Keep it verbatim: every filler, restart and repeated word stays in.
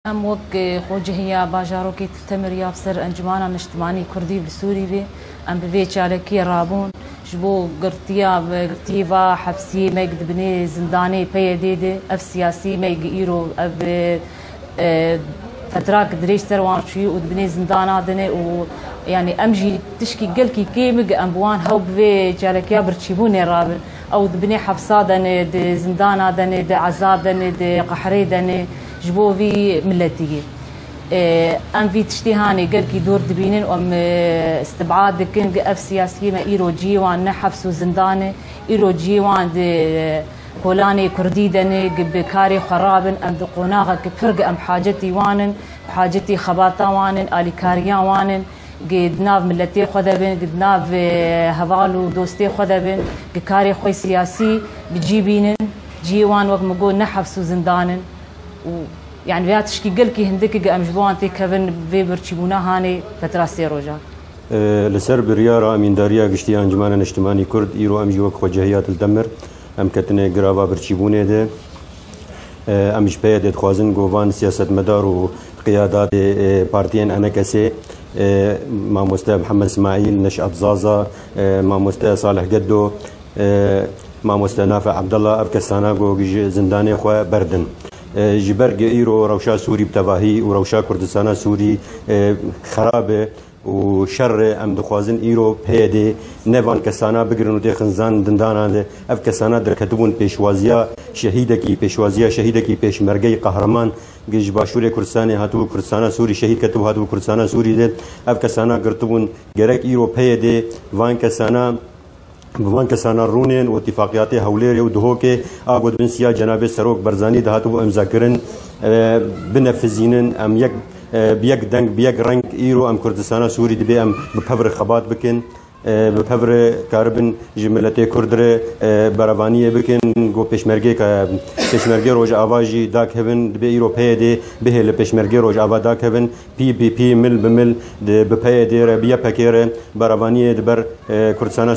Em wek, e, xwecehiya bajarokê Til Temir ya bi ser Encumana Niştimanî Kurdî li Sûrî bê, em bi vê çalakiyê rabûn. Ji bo girtiya, girtiyê va hepsiyê me di binê zindanê P Y D de, ev siyasî me îro ev, e, e, fetrak dirêj ser wan çûyî û di binê zindana de ne û, yanî, em jî tişkî gelkî kêm e, em bi wan hew bi vê çalakiya birçîbûnê rabin. Ew di binê hepsa de ne, di zindana de ne, di ezab de ne, di qehrê de ne, ji bo vî miletî ye. E, em vî tiştî hanê gelkî dor dibînin û em, e, istibad dikin ku ev siyasiyê me îro cihê wan ne heps û zindan e, îro cihê wan di, e, kolanê kurdî de ne, ku bi karê xwe rabin, em di qonaxekî pir ku em hacetî wan in, hacetî xebata wan in, alîkariya wan in, ku di nav miletê xwe de bin, ku di nav, e, heval û dostê xwe de bin, ku karê xwe siyasî bi cî bînin, cihê wan wek min got ne heps û zindan in. Û, yani, vêya tişkî gelkî hindik e, em ji bo wan têkevin vê birçîbûna hanê fetra sê rojan. E, li ser biryara Emîndariya Giştî ya Encumena Niştimanî Kurd, îro em jî wek xwecehiya Til Temir, em ketine girava birçîbûnê de. E, em ji P Y D'ê dixwazin ku van siyasetmedar û qiyadatê, e, partiyên E N K S'ê, e, mamoste Mihemed Smaîl, Neşat Zaza, e, mamoste Salih Geddo, e, mamoste Nafe Abdullah, ev kesana ku ji zindanê xwe berdin. E, ji ber ku îro rewşa Sûrî bi tevahî û rewşa Kurdistana Sûrî, e, xerab e û şer e, em dixwazin îro P Y D ne van kesana bigirin û têxin zindana de. Ev kesana derketibûn pêşwaziya şehîdekî, pêşwaziya şehîdekî pêşmergeyî qehreman, ku ji Başûrê Kurdistanê hatibû Kurdistana Sûrî, şehîd ketibû, hatibû Kurdistana Sûrî de. Ev kesana girtibûn, gerek îro P Y D van kesana, bi van kesana rûnên û Îtîfaqiyatê Hewlêrê û Duhokê a ku di bin siya Cenabê Serok Barzanî de hatibû imzakirin, e, binefizînin. Em yek, e, bi yek deng, bi yek reng îro em Kurdistana Sûrî dibê em bi pevre xebat bikin. E, bi pevre karibin ji miletê Kurd re, e, berevaniyê bikin. Ku pêşmergê ke, pêşmergê Rojava jî dakevin, dibê îro P Y D bihêle pêşmergê Rojava dakevin. P P P mil bi mil di, bi P Y D re, bi Y P G re berevaniyê di ber, e, Kurdistana